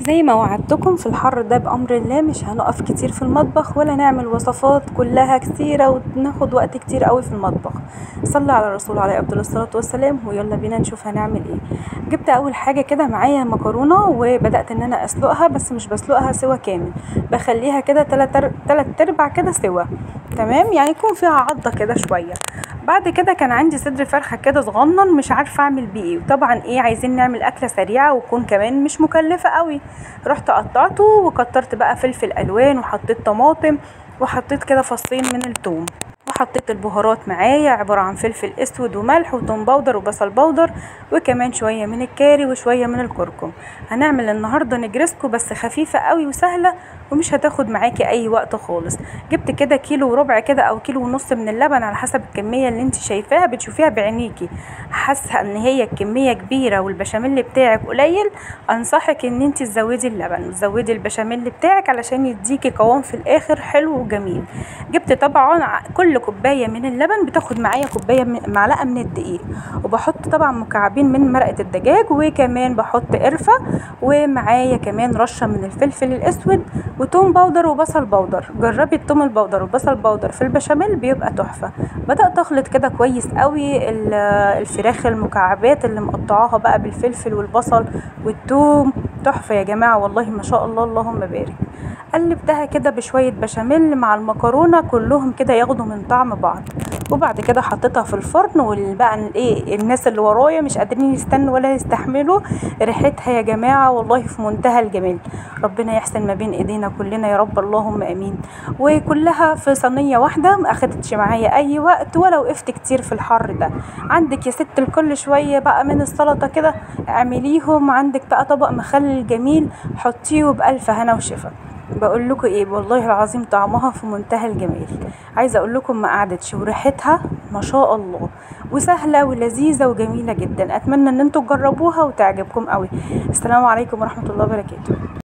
زي ما وعدتكم في الحر ده بأمر الله مش هنقف كتير في المطبخ ولا نعمل وصفات كلها كتيرة وناخد وقت كتير قوي في المطبخ. صلى على الرسول عليه افضل الصلاة والسلام، ويلا بينا نشوف هنعمل ايه. جبت اول حاجة كده معايا مكرونة وبدأت ان انا اسلقها، بس مش بسلقها سوا كامل، بخليها كده تلات ارباع كده سوا، تمام، يعني يكون فيها عضة كده شوية. بعد كده كان عندي صدر فرخة كده صغنن مش عارفه اعمل بيه ايه، وطبعا ايه عايزين نعمل اكله سريعة وتكون كمان مش مكلفة قوي. رحت قطعته وكترت بقى فلفل الوان وحطيت طماطم وحطيت كده فصين من الثوم، وحطيت البهارات معايا عبارة عن فلفل اسود وملح وتوم powder وبصل powder وكمان شوية من الكاري وشوية من الكركم. هنعمل النهارده نجرسكو بس خفيفة قوي وسهلة ومش هتاخد معاكي اي وقت خالص. جبت كده 1.25 كيلو كده او 1.5 كيلو من اللبن على حسب الكمية اللي انت شايفاها بتشوفيها بعينيكي. حاسه ان هي الكمية كبيرة والبشاميل بتاعك قليل، انصحك ان انت تزودي اللبن وتزودي البشاميل بتاعك علشان يديكي قوام في الاخر حلو وجميل. جبت طبعا كل كوباية من اللبن بتاخد معايا كوباية معلقه من الدقيق، وبحط طبعا مكعبين من مرقه الدجاج، وكمان بحط قرفه، ومعايا كمان رشه من الفلفل الاسود وتوم powder وبصل powder. جربي التوم ال powder والبصل powder في البشاميل بيبقى تحفة. بدات اخلط كده كويس قوي الفراخ المكعبات اللي مقطعاها بقى بالفلفل والبصل والتوم، تحفة يا جماعة والله ما شاء الله اللهم بارك. قلبتها كده بشوية بشاميل مع المكرونه كلهم كده ياخدوا من طعم بعض، وبعد كده حطيتها في الفرن. والبقى ايه الناس اللي ورايا مش قادرين يستنوا ولا يستحملوا ريحتها يا جماعة والله في منتهى الجمال. ربنا يحسن ما بين ايدينا كلنا يا رب اللهم امين. وكلها في صينية واحدة، ما اخدتش معايا اي وقت ولا وقفت كتير في الحر ده. عندك يا ست الكل شوية بقى من السلطة كده اعمليهم، عندك بقى طبق مخلل جميل حطيه بالف هنا وشفا. بقول لكم ايه والله العظيم طعمها في منتهى الجمال، عايزه اقول لكم ما قعدتش، وريحتها ما شاء الله، وسهلة ولذيذه وجميلة جدا. اتمنى ان انتم تجربوها وتعجبكم قوي. السلام عليكم ورحمة الله وبركاته.